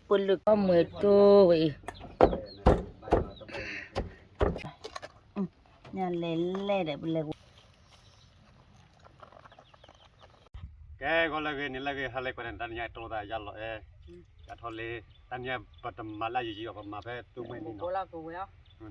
ပလုာ်ကီၢ်မွဲတိၢ်ဝဲအံၤ, ညါလဲၤလဲၣ်ဒီးပလဲၤဝဲ ကဲ ဂီၤလၢအဂ့ၤ နံၤလၢအဂ့ၤ ဟါလၢအဂ့ၤ ကွၢ်န့ၣ် တနံၤညါတိၢ်သးယါလီၤအဲၣ်, ယါထီၣ်လံ, တနံၤညါပတမၤလၢယံာ်ယံာ်ဘၣ် ပမၤဖဲသူမှဲနံၤနီၤ,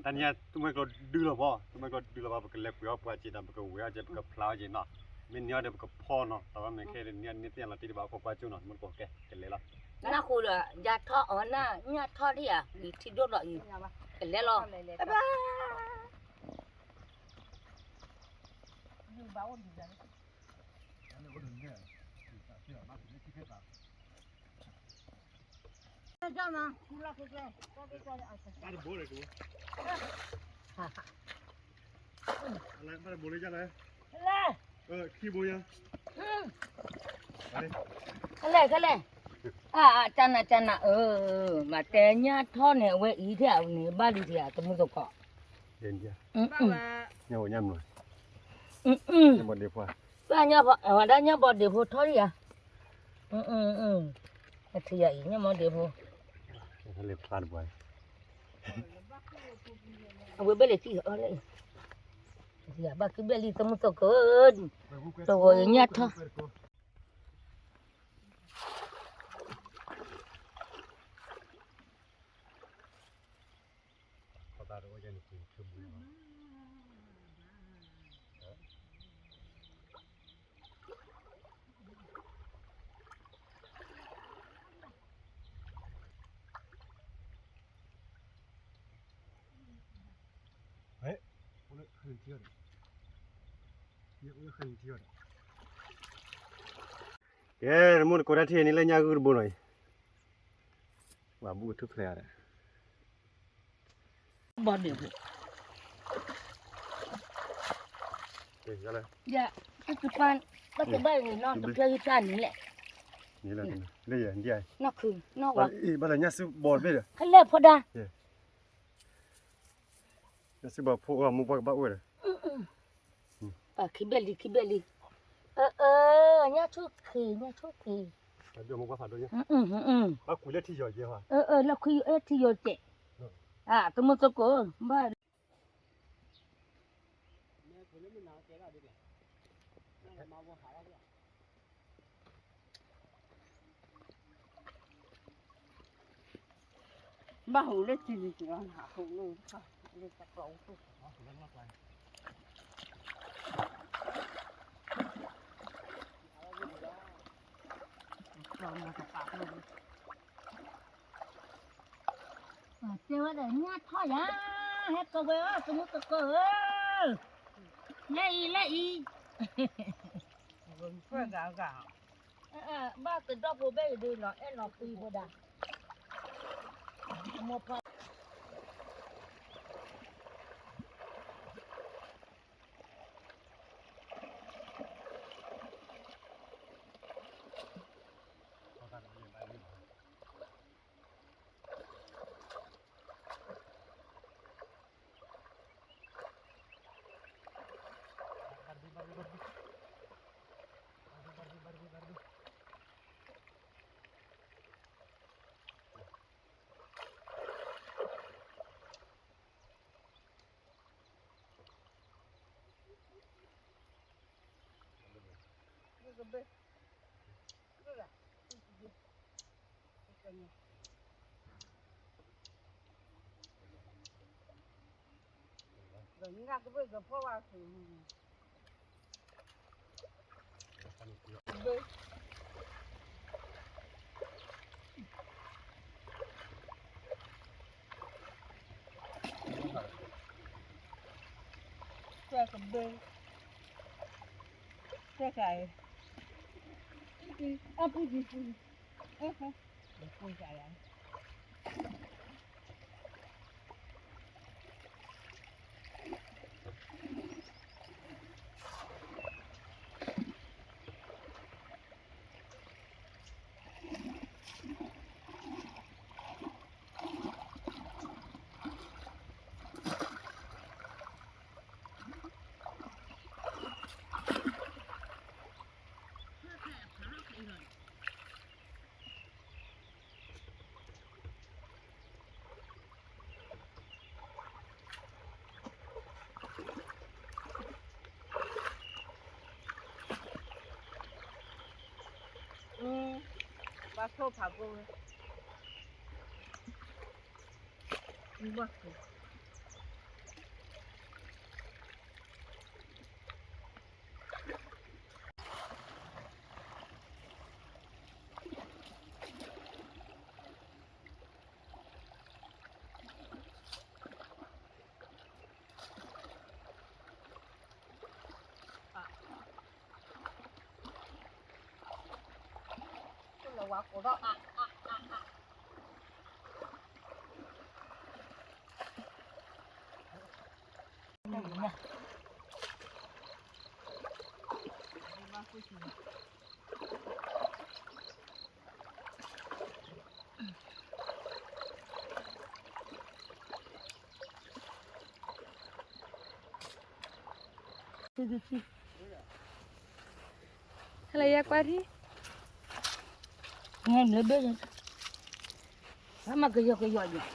တနံၤညါသူမှဲကျိဒုလီၤဘီ, သူမှဲကျိဒုလီၤဘီ ပကလဲၤကွံာ်အီၣ်ပှၤစ့ၢ်ဒီး ပကဝဲၤအီၣ်စ့ၢ် ပကဖျါအီၣ်စ့ၢ်နီၤ, မ့ၢ်နံၤအီၤဒီးပကဖီနီၤ, တၢ်ဝဲမ့ၢ်ခဲန့ၣ် နံၤအီၤန့ၣ်သ့ၣ်လီၤတံၢ်တဘၣ် ကွၢ်ကွၢ်ကၠိနီၤ, မ့ၢ်တကိးကဲ ကလဲၤလီၤ, နၢ်ဃိဒီး ယါထီၣ်အီၤနၢ် ညၣ်ထီၣ်ဒံးဧါ ယထံၣ်ဒိၣ်ဒီးအံၤ, ကလဲၤလီၤ, ဘၣ်ဘၣ် လဲၣ်, ခဲလဲၣ်, အ ကနၤကနၤ, အၢ မၤတဲညၣ်ထီၣ်န့ၣ် အဝဲအံၤထဲအန့ၣ် ဘၣ်လံထံဧါ သမုသကိး, ညၣ်အိၣ်ညၣ်မနုၤ, ဘၣ်ညၣ်ဘီဒ့ဖိထီၣ်လံဧါ, အထံယၤအံၤ ညၣ်မီဒ့ဖိ, အဝဲဘၣ်လဲၤထံၣ်အီၤလၢအံၤ, ဘၣ်ကဘၣ်လံ သမုသကိး, တဂီၤညၣ်ထီၣ် ကဲ တမူတကိးတၢ်ထံၣ်န့ၣ်လၢညၣ်ဂုၢ်တဘိနီၤအံၤ, ဘၣ်ဘူၣ်ထူၣ်ဖျဲးအါဒီး ဘီဒ့ဖိ, ယ ဘၣ်ကဘၣ်န့ၣ်နီၤ တဖျၢၣ်ယတၢ်န့ၣ်လဲၣ်, နီၢ်ခုနီၢ်ဝါ, ဘၣ်လၢညၣ်စုဘီတဘ့ၣ်ဒီး ခဲလၢာ်ဖိဒါ ညၣ်စုဘီဖိအီၤ မိၢ်ပှၢ်ကဘၣ်အိၣ်ဝဲဒီး, ပှၤခံဘ့ၣ်လံ ခံဘ့ၣ်လံ, အၢ အၢ ညၣ်ဆူၣ်ခ့ ညၣ်ဆူၣ်ခ့, ဘၣ်ကွံာ်လၢထံယီၤကဲ, အၢ အၢ လၢခွံအဲထံယီၤကဲ, အ သမုသကိး ဘၣ် ဘၣ်ဟူးလၢထံန့ၣ် လၢတၢ်ကျီၢ်အိၣ် တဲဝဲဒီး ညၣ်ထီၣ်ယၤ, ဟဲကဝဲၤအီၣ် သမုသကိးဧၢ, လၢအံၤ လၢအံၤ, ဘၣ်ကဒီဖိဘ့ၣ်အံၤဒုးလီၤ အဲၣ်လီၤကွံဖိဒၣ်, မိၢ်ပှၢ် ကဘၢ, ကဲကဲ, အပူၤပူၤပူၤ, အပူၤပူၤ, ဘၣ်ဆိၣ်ဖးဘိဝဲ, ဘၣ်ဆိၣ် ဟဲလၢယကွၢ်ထံ, ဘျီဘ့ၣ်, မ့ၢ်ဘျီဘ့ၣ်အံၤ ကကၢ်ကိးကကၢ်ယၤ,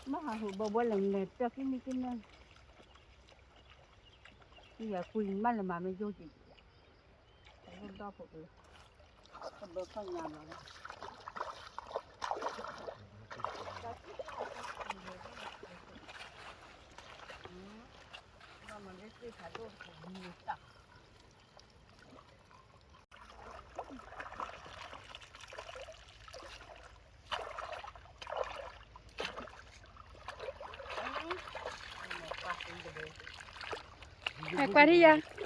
မ့ၢ်ဟးဟူးဘီဘီလဲၣ် မ့ၢ်လဲၤပျၢ်ခံမံၤက့ၤန့ၣ်, ယကွံာ်မးလၢမၤမ့ၢ်ယိၣ်က့ၤ ဒီဖိကလၢ ကဘၢဖီၣ်ညါလီၤလၢ ဘၣ်မၤလၢသ့ၣ်ဖးဒိၣ်တပူၤမံၤတၢ် ဟဲကွၢ်ထံၣ်ယၤ,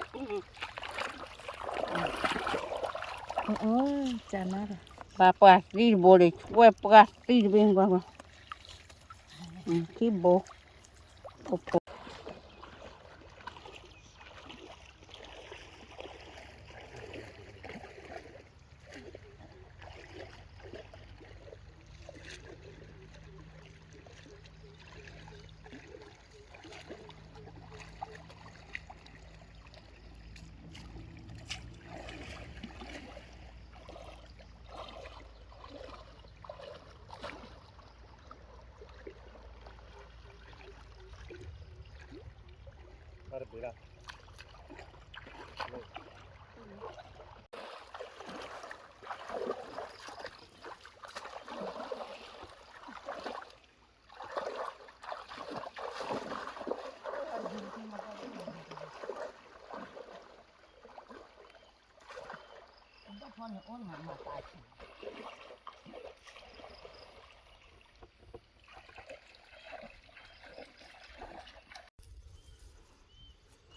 ပှၤသံတဘိဒီး ဝဲပှၤသံတဘ့ၣ်ကွၢ်ကွၢ်, ထံ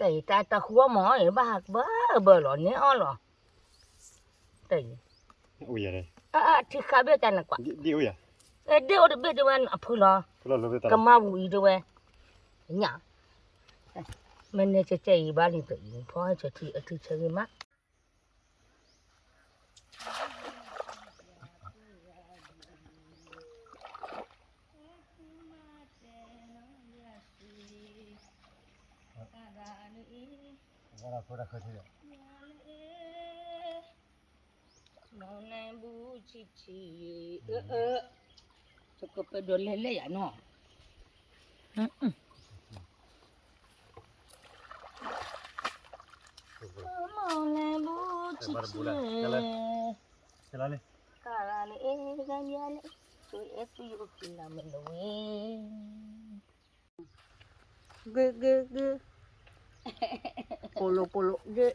ဘိ တၢ်တၢ်ဃူအီၣ်မး ဘၣ်ဟးကဘၢဘၢလီၤ န့ၢ်အီၣ်လီၤ. တၢ်အံၤ အထံဃာ်ဘ့ၣ်တၢ်နကွၢ် ဒ်အိၣ်တဘ့ၣ်တဝဲ အဖုလီၤ ကမၤဝူအံၤတဝဲ ညၣ် မ့ၢ်န့ၣ်ကဲကဲအံၤဘၣ်လံတၢ်အံၤ ဖီဆၢထံအထံဆၢဂ့ၤမး မနဘူးဆံဆံ တကပဒိးလဲၣ်လဲၣ်ယၤနီၤ မနဘူးဆံဆံ ကလၤန့ၣ် ကညါန့ၣ် အဲၣ်သူယအိၣ်က့ၤလီၤမ့ၢ်နဝဲ ဂ့ၤဂ့ၤဂ့ၤ ပိလိပိလိဂ့ၤ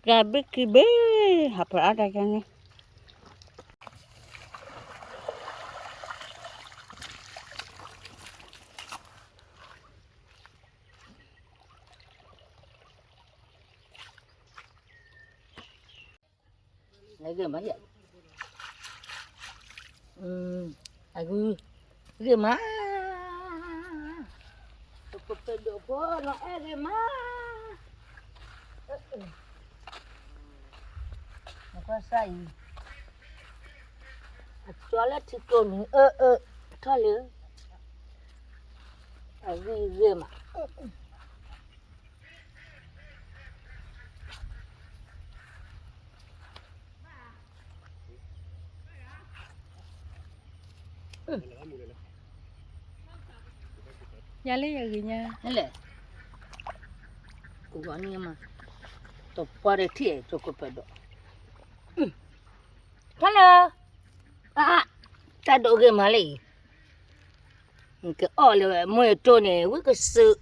ကဘ့ၣ်ကဘ့ၣ် ဟးဖျါအါတက့ၢ်န့ၣ် အဂ့ၢ်မး အဂ့ၢ်မး ပကပဒိၣ်ဖိနီၤ အဂ့ၢ်မး နကွၢ်စၢ်အံၤ အကၠီလၢထံကျိနုၤ အၢ အၢ ထီၣ်လၢ အဂ့ၢ်ဂ့ၢ်မး အဂ့ၢ်ဂ့ၢ် ယၤလၢယဂ့ၤညါ, လဲၣ်, ကဂီၤန့ၣ်မး, တပှၢ်ဒီးထံၣ် တကိးပၢၤဒီး, hello, တၢ်ဒိးဂ့ၤမးလၢအံၤ, ကအီၣ်လၢမုၢ်တိၢ်န့ၣ် ဝံကစုး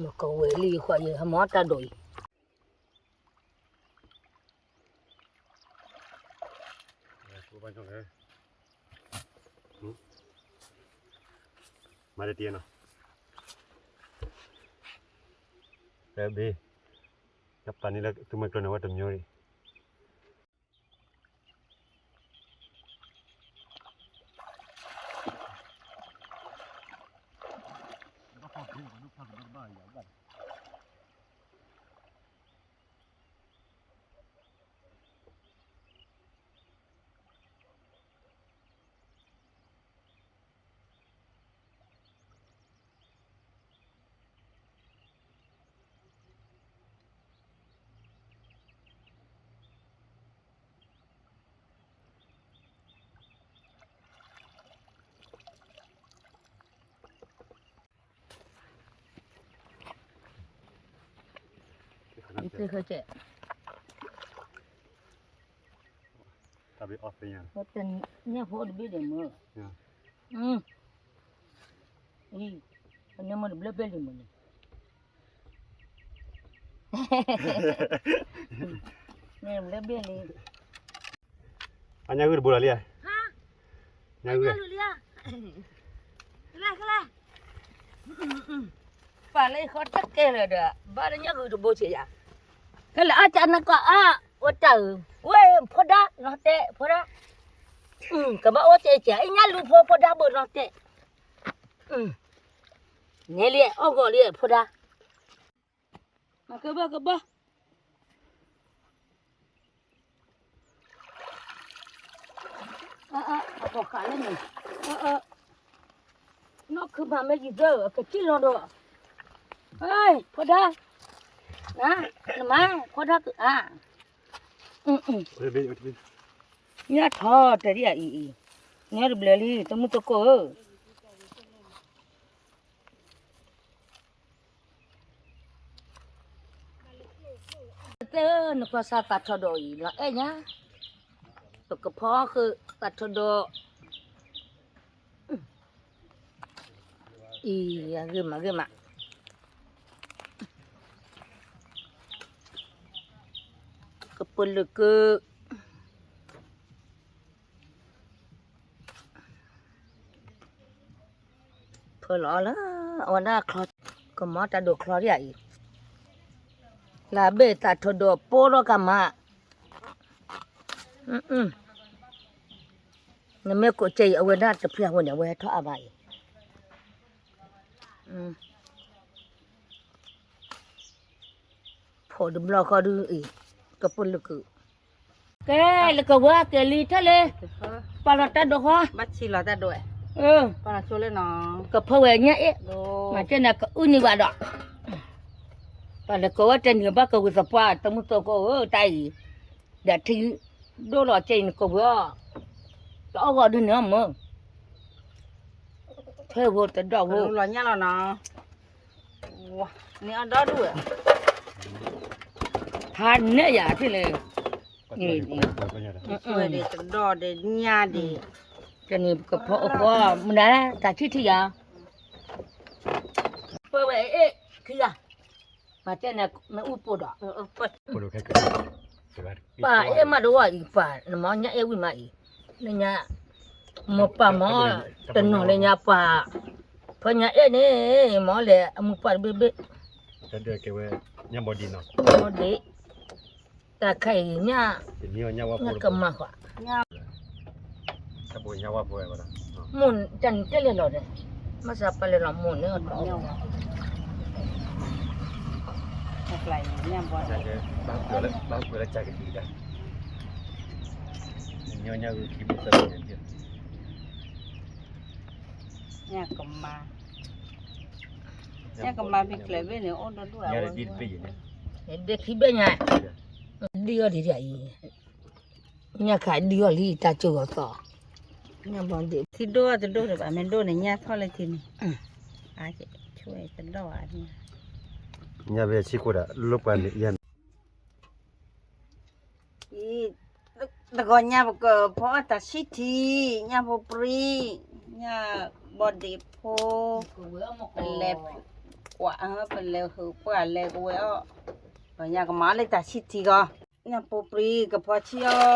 မ့ၢ်ကဝဲၤလံဃီယဲ ဟမီတၢ်ဒိးအံၤ, မၤတတံၤနီၤ, ဘ့ၣ်, ညၣ်ပျၢ်န့ၣ်လၢသုမွဲကျိန့ၣ် ဝဲတမျိုးန့ၣ် ယသ့ၣ်ဃဲကဲ, တၢ်ဘ့ၣ်အီၣ်သ့ၣ်ညါ, ညၣ်ဖိတဘ့ၣ်ဒီးမ့ၢ်, အံၤ, အန့ၣ်မ့ၢ်တဘျၢဘ့ၣ်လံမ့ၢ်န့ၣ်, န့ၣ်တဘျၢဘ့ၣ်လံ. အညၣ်ဂုၢ်တဘိလီၤလံဧါ, ညၣ်ဂုၢ်, ပာ်လၢယဃီတၢ်ကဲလၢာ်ဒီး ဘၣ်လၢညၣ်ဂုၢ်တဘိဆံးယၤ, ကဲလၢအါကနကီၢ်အါ, အိၣ်တၢ်ဧၢ, ဝဲ, ဖိဒါ, နီၢ်တဲ, ဖိဒါ, ကဘၣ်အိၣ်တဲကဲ, အညၣ်လူၤဖိ ဖိဒါဘိနီၢ်တဲ, နဲလံ, အီၣ်ဂီၤလံ, ဖိဒါ, ကဘၣ်ကဘၣ် အဘီၣ်ဃးလၢန့ၣ်, နီၢ်ခုမၤမ့ၢ်ယံၤသၢ အကစံၣ်လီၤဒီး, ဖိဒါ, နမါ, ဖိဒါကအါ, ညၣ်ထီၣ်တရံးအံၤအံၤ, နဲတဘျၢလံ တမုၢ်သကိးဧၢ. တဲနကွၢ်စၢ်သးထီၣ်ဒီးအံၤ လီၤအဲၣ်ညါ, ပကဖီဃုာ်သးထီၣ်ဒီး, အံၤ, ဂ့ၤမးဂ့ၤမး, ကပၢၤလုာ်ကၢ ဖၢလီၤလၢ အဝဲဒၣ်ချီ, ကမၤတၢ်ဒိးချီဒ်အံၤ, လၢဘ့ၣ်သးထီၣ်ဒီးပိၢ်ထီၣ်ကမၤ, နမ့ၢ်ကိးကဲအံၤ အဝဲဒၣ်တဖျၢၣ်ဃိန့ၣ် အဝဲဟဲထီၣ်အါဘၣ်အံၤ, ဖိတဘျီဃီဒုအံၤ, ကပၢၤလုာ်ကၢ ကဲ, လၢကဝဲကဲလံထဲလဲၣ်, ပာ်လီၤတၢ်ဒိးဃီ, ဘၣ်ဆံးလီၤတၢ်ဒိး, ကဖၢဝဲညၣ်အ့ၣ်, မၤကဲန့ၣ်ကအုၣ်န့ၢ်ဘၣ်ဒီး, ပှၤလၢကဝဲတန့ၢ်ဘၣ်ကဝံၤသပှၢ် တမုၢ်သကိးဧၢ တၢ်အံၤ, ဒီးထံဒိၣ်လီၤကဲအံၤနကိးဝဲအီၤ, တအီၣ်ဂီၤဒုန့ၣ်မ့ၢ် ထဲဝဲတဒီၣ်ဝဲ, လီၤညၣ်လီၤနီၤ, န့ၢ်အီၣ်ဒီဒူၣ်ဝဲ, ဖးနဲၣ်ယၤထံၣ်လဲၣ်, တဒိၣ်ဒ့ညၣ်ဒ့, တန့ၣ်ကဖီအဃီ, မနုၤတၢ်ထံၣ်ထံၣ်ယၤ, ပဝဲအ့ၣ်ခံဂၤ, မၤတဲန့ၣ်မ့ၣ်အူပိၢ်ဒီး, ပှၤအဲၣ်မးတဝီအံၤပှၤ နမၤညၣ်အဲၣ်ဝံၤမးအံၤ, လၢညါ, မၤပာ်မၤ, တနီၤလၢညါပှၤ, ဖဲညါအဲၣ်န့ၣ်, မၤလဲၣ်အမုၢ်ပှၢ်တဘ့ၣ်ဘ့ၣ်, ညၣ်ဘီဒ့, တၢ်ခါအံၤညၣ်, ညၣ်ကမၤဃီ, မိၢ်တၢ်န့ၣ်တဲလဲၣ်လီၤဒီး, မ့ၢ်စးပာ်လဲၣ်လီၤမိၢ်န့ၣ်အတီၢ်, ဘၣ်ကွၢ်လၢကဒံကဒါ, ညၣ်ဂုၢ်ခံဘိသၢဘိန့ၣ်, ညၣ်ကမၤ, ညၣ်ကမၤဖဲကျၢၤဘ့ၣ်န့ၣ် အိၣ်ဒီဒူၣ်အဝဲ, ဒ့ခံဘ့ၣ်ညါ, ဒ့အီၣ်ဒံးဒံးအံၤ, ညၣ်ခါဒံးအီၣ်လံ တၢ်ကၠိဂီၤသီ, ညၣ်ဘီဒ့, ထံဒိၣ်တဒိၣ်တဘၣ် မ့ၢ်ဒိၣ်န့ၣ် ညၣ်ထီၣ်လၢထံန့ၣ်, အါ, ဆိတဒိၣ်ဘၣ်, ညၣ်ဘဲဆံခိၣ်ဒၣ် လိၣ်ပှၤန့ၣ်ယၤန့ၣ် အံၤ, တဂီၤညါပကဖီအီၣ်တၢ်ဆံၣ်ထံ, ညၣ်ဖိပြံ, ညၣ်ဘီဒ့ဖိ, ပလဲၤကွၢ်, ပလဲၤဟုးပှၢ်လဲၤကဝဲအီၣ်, တဂီၤညါကမၤအီၣ်လၢတၢ်ဆံၣ်ထံဂီၤ, ညၣ်ဖိပြံကဖီဆံၣ်အီၣ်,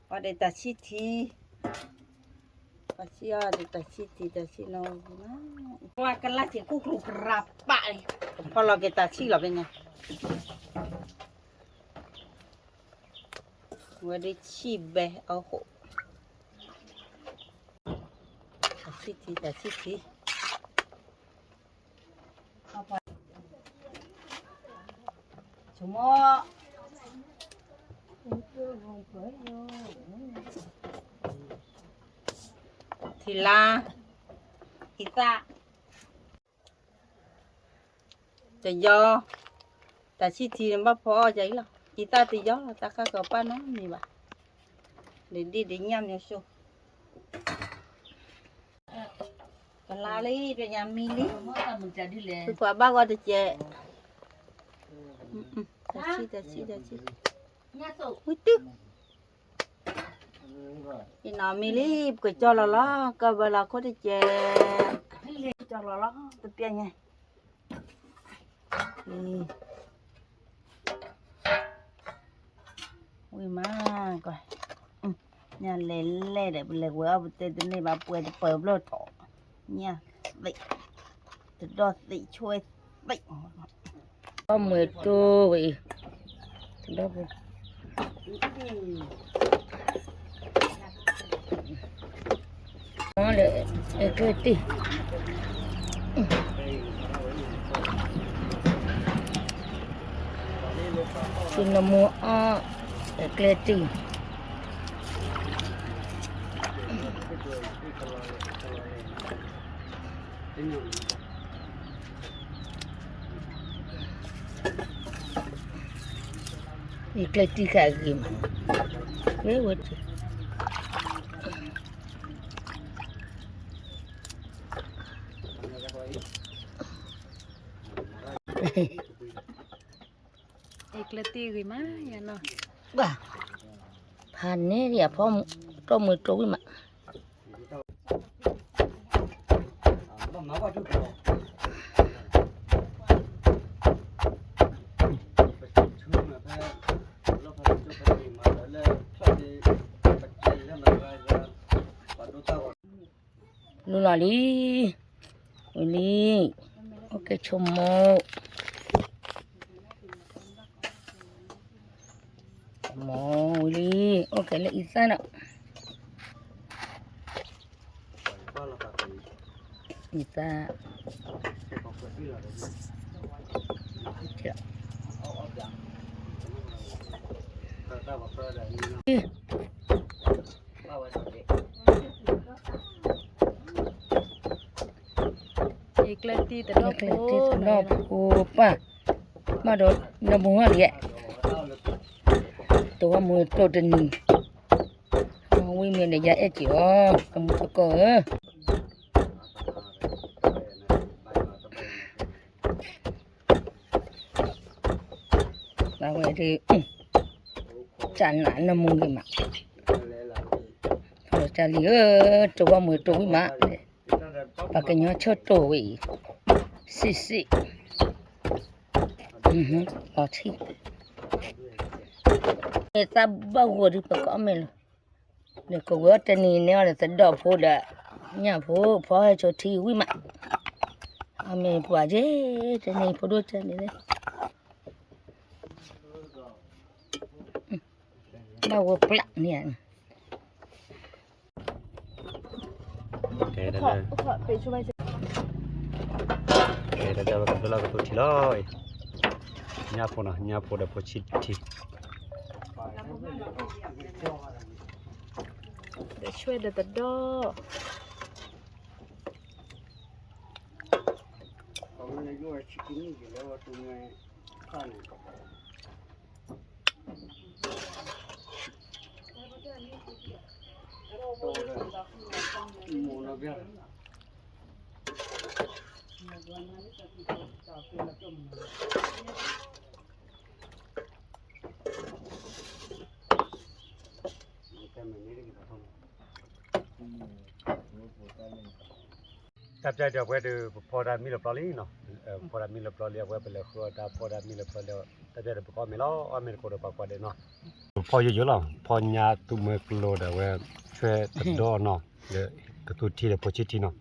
ပှၤဒ့တၢ်ဆံၣ်ထံ ပှၤဆံၣ်အီၣ်ဒ်တၢ်ဆံၣ်ထံ တၢ်ဆံၣ်နီၤ, ပှၤကလၢ်ထံးကူၣ်ကျူကရၤပာ်န့ၣ်, ကဖီလီၤက့ၤတၢ်ဆံၣ်လီၤဖဲညါ, ဝဲဒ်ဆံၣ်ဘဲအဃိ, တၢ်ဆံၣ်ထံ တၢ်ဆံၣ်ထံ ဆိကမိၣ်, ထံလါ, အံသၣ်, တယီ, တၢ်ဆံၣ်ထံန့ၣ် ဘၣ်ဖီအီၣ်ကၢအံၤလီၤ, အံသၣ်တယီလီၤ တၢ်ဃၣ်ကပာ်နီတမံၤဘၣ်, ဒ်ဒ်ဒ်ညၣ်မ့ၢ်ဆိ ကလါလံ ပညါမံလံ, သုကွၢ်ဘၣ်ဂီၢ်တကဲး, တၢ်ဆံၣ် တၢ်ဆံၣ် တၢ်ဆံၣ်, ဝံတု, ယနီၢ်မံလံ ပကကၠီလီၤလီၤ ကဘၢလီၤခိၣ်တကဲး, ကၠီလီၤလီၤ တပျဲညါ ဝံၤမးကွၢ်, ညၣ်လဲၤလဲၣ်ဒီး ပလဲၤဝဲအီၣ်ပတဲတန့ၢ်ဘၣ် ပှဲၤတပၢၤဘျီၣ်ထီၣ်, ညၣ်သ့ၣ်, တဒီၣ်သ့ၣ်ဆွဲသ့ၣ်, အီၣ်မ့ၤတိၢ်ဝဲအံၤ, တဒီၣ်ဖိ အီၣ်လၢအဲကျဲတံၢ်, သုနမိၢ်အီၣ်အဲကျဲတံၢ်, အကျဲတံၢ်ဃာ်ဂ့ၤမး, ဝဲဝဲတံၢ် အကျဲတံၢ်ဂ့ၤမးယၤနီၤ, ဖးန့ၢ်ဒံးအဖီ, တီၢ်မုာ်တိၢ်ဝံၣ်မး လူလီၤလံ, ဝံၤလံ, အိၣ်ကဲဆိကမိၣ်, ဆိကမိၣ်ဝံၤလံ, အိၣ်ကဲလၢအံသၣ်နီၤ, အံသၣ်, အကျဲတံၢ်တဒီၣ်ဖိပၢ်, ဘၣ်ဒီးနမူဟီၣ်လံ, တဝီမုၢ်တိၢ်တနံၤ, ဝံၤမ့ၢ်ဒီးယအဲၣ်က့ၤအီၤ ကမူသကိးဧၢ အဝဲဒၣ်, ကနၣ်နမူဂ့ၤမး, ဖီလီၤတၢ်လံဧၢ, တဝီမုၢ်တိၢ်ဝံၣ်မး, ပှၤကညီဆၢတိၢ်ဝဲအံၤ, စံးစံး, လီၤထံ, သးဘၣ်ဂီၤဒုးပကအီၣ်မ့ၤလီၤ, ဒီးကဝဲၤအီၣ်တနံၤန့ၣ်အီၤဒီးသဒီၣ်ဖိဒီး, ညၣ်ဖိဖီဟဲဆိထံဝံၣ်မး, အီၣ်မ့ၤပှၤက့ၤ, တနံၤဖိဒိၣ်ကဲန့ၣ်လၢ ဘၣ်ဝဲပျၢ်န့ၣ်, ကဲ, ကဲ, တၢ်ကဘၢလီၤကတိၤထံလီၤ, ညၣ်ဖိနီၤ, ညၣ်ဖိဒီးဖိဆံၣ်ထံ, ဒီးဆွဲဒီးသဒီၣ် တၢ် ဆံခံနံၣ်က့ၤလၢဝဲတူၢ်မဲခါန့ၣ်ကပီၤ မူနီၢ်ဘျါ တၢ်ပျဲဒီးပဝဲဒုး ပဖီတၢ်မံလီၤပျီလံနီၤ, ဖီတၢ်မံလီၤပျီလံနီၤ, ပဝဲပလဲၤဃုအီၣ်တၢ်ဖီတၢ်မံလီၤပျီလံ, တၢ်ပျဲဒီးပကအီၣ်မ့ၤလီၤ, အီၣ်မ့ၤတကိးဒီးပှၤကွၢ်ဒဲးနီၤ, ပဖီယိယိလီၤ, ဖီညါသူမွဲကျိဒီးဝဲ ဆွဲတဒီနီၤ, ဒီးကသူထံဒီးဖိဆံထံနီၤ,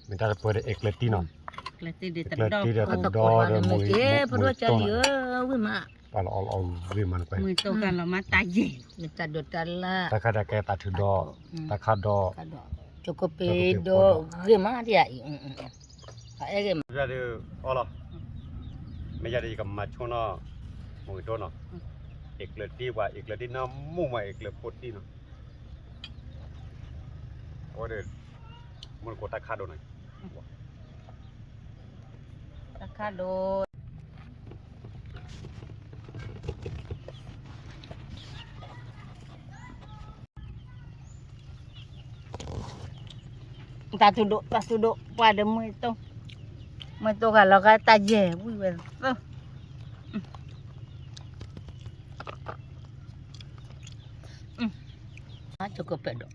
မ့ၢ်တၢ်တပၢၢ်ဒီးအဲကျၢၤတံနီၤ, အဲကျၢၤတံဒီးတဒီဒီးမုၢ်တိၢ်နီၤ, ပှၤလီၤအီလီၤအီဂ့ၤမးနကွၢ်, မုၢ်တိၢ်ကလီၤမးတၢ်ယဲၢ်, တၢ်ဒိးတၢ်လၢ်, တၢ်ခါဒၣ်ကဲသးထုးဒီး, တၢ်ခါဒီး, ကၠိကပ့ၤဒီးဂ့ၤမးဒ်အံၤ, အဲဂ့ၤမး, အီလီၤ, မ့ၢ်ယၤဒီးယကမၤဆိနီၤ, မုၢ်တိၢ်နီၤ, အဲကျၢၤတံပှၤ အဲကျၢၤတံနီၤ မုၢ်မး အဲကျၢၤဖိတံနီၤ, အဝဲဒီး မုၢ်တကိးတၢ်ခါဒိၣ်နီၤ, တၢ်ခါဒိၣ် တၢ်သူၣ်ဒိၣ် တၢ်သူၣ်ဒိၣ် ပှၤဒီးမုၢ်တိၢ်, မုၢ်တိၢ်ဂၤလီၤဂာ်တၢ်ယဲၢ်ဝံၣ်ဝဲသၢ, ကၠိကပဒိၣ်,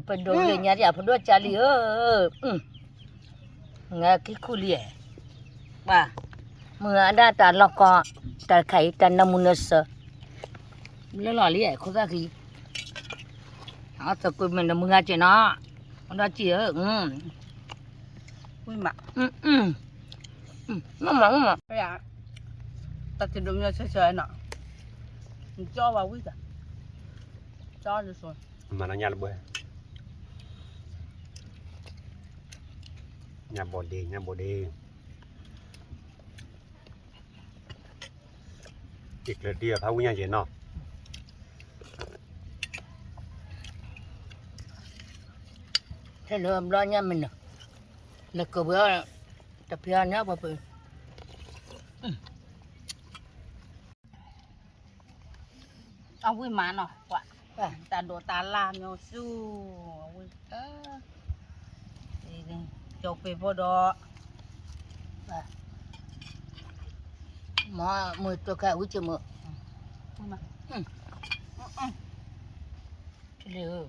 ပဒိၣ်ဂ့ၤညါဒ်အဖိဒိၣ်ကၢ်လံဧၢ, ငါခံခူလံ, ပှၤ, မုၢ်အဒၣ်တၢ်လီၢ်ကီ, တၢ်တခါအံၤ တၢ်နၢမူနၢဆၢ, လၢလီၤလံ ခိၣ်သၣ်ခံ, အသကိးမ့ၢ်နမုၢ်ဂၤကဲနီၤ, အဒီကံၢ်ဧၢ, ဝံၣ်မး, မ့ၢ်မး, မ့ၢ်မး, တၢ်တဒိးမ့ၢ်ဆၢဆၢနီၤ, ကၠီဝဲဝံၣ်တၢ်, ကၠီလၢစိ မၤနီၢ်ညၣ်လၢဘှဲ, ညၣ်ဘီဒ့ ညၣ်ဘီဒ့, ယကျၢၤတံအဖးဝံၣ်ညါယဲၢ်နီၤ, ထဲလၢဘျီညါမ့ၢ်နီၤ, လၢကဝဲၤအီၤ, တဖျါညါပှၤပ အဝံၣ်မးနီၤ, ပှၤ, တၢ်ဒိးတၢ်လၢ်မ့ၢ်ဆူၣ်, အဝံၣ်, ကၠီပ့ၤဖိဒီး, မ့ၢ်မုၢ်တိၢ်ခါဝံၣ်ကမုၢ်, လၢ,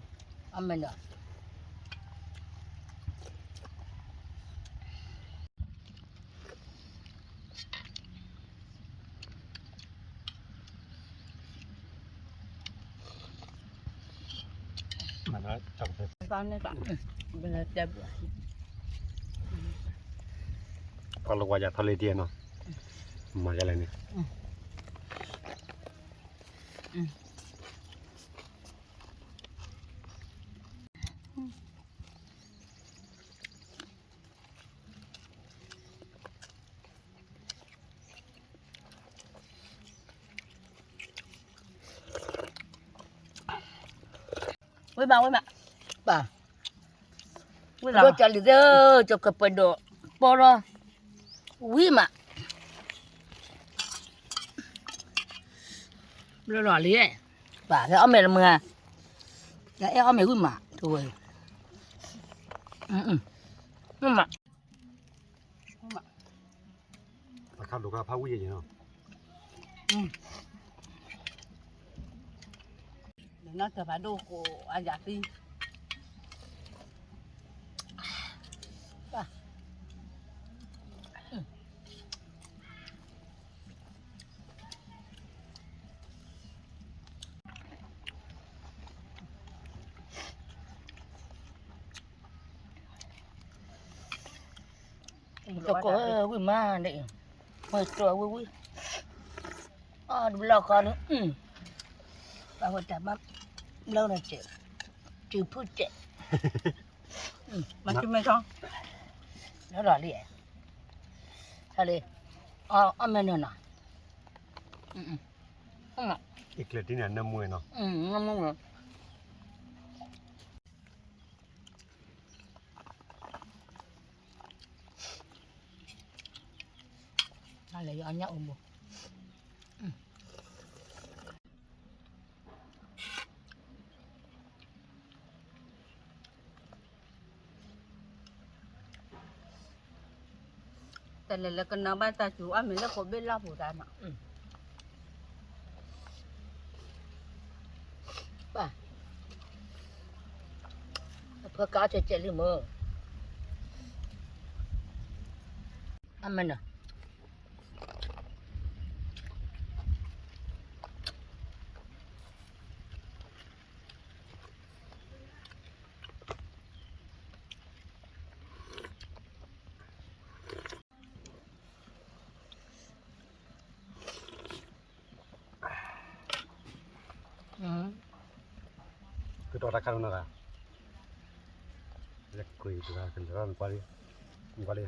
အမဲာ်ဒီး ဖီလၢဝါယၤထီၣ်လံတံၢ်နီၤ, မၤယၤလဲၣ်န့ၣ် ဝံၣ်မး ဝံၣ်မး, ပၢ်, ဝံၣ်လီၤ, ကၠီကပဒိၣ်, ပီလီၤ, ဝံၣ်မး, ဘျီလီၤလံ, ပၢ် ဟဲအီၣ်မ့ၤလၢမုၢ်ဧါ, ယအဲၣ်အီၣ်မ့ၤဝံၣ်မး, တဝဲ, ဝံၣ်မး, အခါဒိၣ်ခါဖးဝံၣ်ယဲၢ်နီၤ, ဒီးနီၢ်တၢ်ဖးဒိၣ်ဃိအယၤသံ တကိးဝံၣ်မးန့ၣ်, မ့ၢ်တကိးဝံၣ်ဝံၣ်, အီၣ်တဘျီဃီန့ၣ်, ဘၣ်ဝဲတၢ်ဘၣ်ဘျီန့ၣ်, တုၤဖုတဲာ်, မၤဆူမဲာ်ထီ, လီၤလီၤလံ, လံ, အီၣ်မဲာ်နုာ်နီၤ, အံၤကျဲၤတံၢ်န့ၣ် နၢမူနီၤ, နၢမူနီၤ. အညၣ်အိၣ်ဘိ တလဲၤလၢကနၢဘၣ်တၢ်စူၤအီၣ်မ့ၤလၢကိးဘ့ၣ်လီၢ်ပူၤတၢ်နီၤ, အဖၢကါအီၣ်ကဲးကဲးလံမ့ၢ်, အမ့ၢ်နီၤ ကတီၤတၢ်ခါဒိၣ်နီတဂၤ, လဲၤကွံာ်တဂၤကလၢနကွၢ်လံ, နကွၢ်လံ,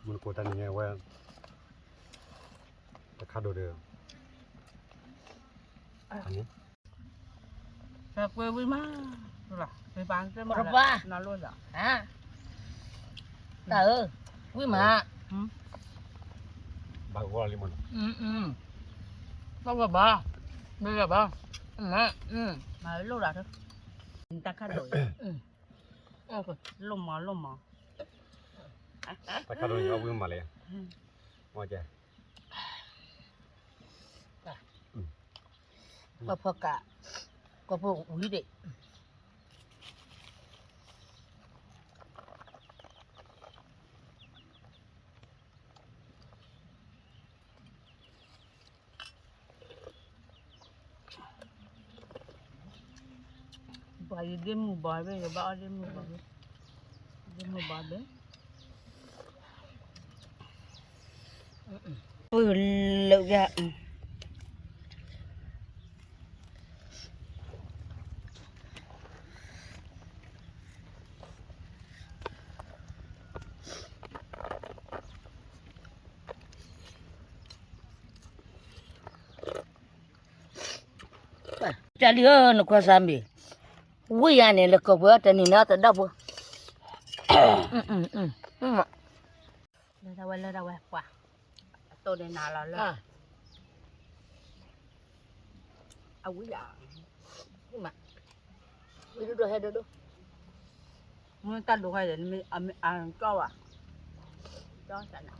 မုၢ်နကိးတၢ်နံၤညါဝဲ, တၢ်ခါဒိၣ်ဒီး, န့ၣ် ကွဲဝံၤမး, တၢ်ဧၢ, ဝံၤမး, ဘၣ်ဂီၢ်လံမး, ဘၣ်ဂီၢ်ဘၣ်, မ့ၢ်ဘၣ်, မၤလိၣ်လီၤ, တၢ်ခါဒိၣ်, လိၣ်မးလိၣ်မး, တၢ်ခါဒိၣ်န့ၣ် အဝံၤမးလဲၣ်, ကဲ ကီၢ်ဖီကး, ကီၢ်ဖီဝံၤဒံး, ပှၤယဒ့မုၢ်ဘီဘ့ၣ် ယဘၣ်အီၣ်ဒ့မုၢ်ဘီဘ့ၣ်, ဒ့မုၢ်ဘီဘ့ၣ်, လၢယၤ ကၢ်လံဧၢ နခွါစၢ်မ့ၢ်, ဝံယၤန့ၣ် လၢကီၢ်ပှဲၤအီၤတနံၤန့ၣ် အတဒီပုၢ်, လၢတၢ်ဝဲလၢတၢ်ဝဲပှၤ, အတိၢ်န့ၣ်နၤလီၤလၢ, အဝံယၤ, မ့ၢ်ဒိၣ်ဒိၣ်ဟဲဒိၣ်ဒိၣ်, မ့ၢ်တၢ်ဒိၣ်ဃဲဒီး အကၠီဘၣ်, ကၠီစနၤ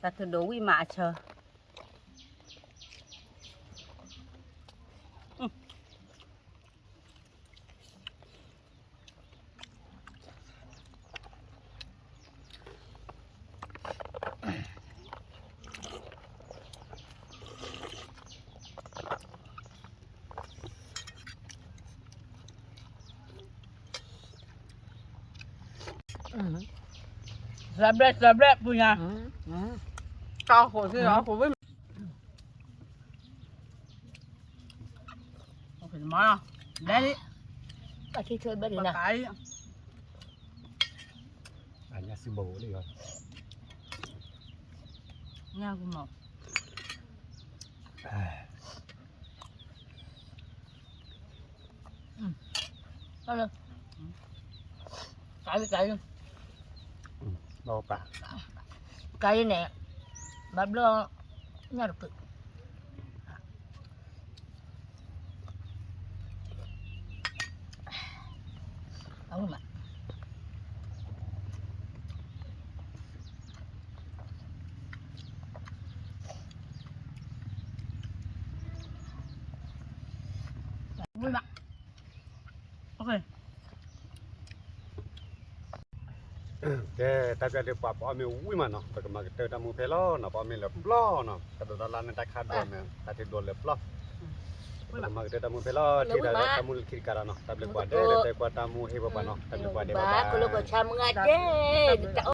တၢ်ထူၣ်ဒိၣ်ဝံၣ်မးအဆၢ, သဘျဲၣ်သဘျဲၣ်ပူၤညါ, တၢ်ဃိးသ့ၣ်လီၤ ဃိးဝံၣ်မး, ဘဲလံ, တၢ်ခံဆၢဘဲလံနၤ, ပကၤလံ, အညၣ်စုဘိလံ, ညၣ်ကမီၤ တၢ်လၢ, ကၤလံကၤလံ, ဘၣ်ပာ်, ကၤလံန့ၣ်, ဘၣ်ဘျီ, ညၣ်တကုး အဝံၣ်မး, ဝံၣ်မး, ကဲ တၢ်ပျၢ်ဒုးပှၤ ပအီၣ်မ့ၤဝံၣ်မးနီၤ, ပကမၤကတၢၢ်တၢ်မူဖဲလီၤနီၤ, ပအီၣ်မ့ၤလၢပျီနီၤ, တၢ်ဒိးတၢ်လၢ်န့ၣ် တၢ်ခါဒိၣ်န့ၣ် တၢ်ထူၣ်ဒိၣ်လၢပျီ, ပကမၤကတၢၢ်တၢ်မူဖဲလီၤ, ထံၣ်တၢ်လၢတၢ်မူလၢခံတကးဒီးနီၤ, တၢ်ဘျုးပှၤဒဲး လၢတဲကွၢ်တၢ်မူဟ့ၣ်ပှၤနီၤ, တၢ်ဘျုးပှၤဒဲး ဘၣ်ဘၣ်.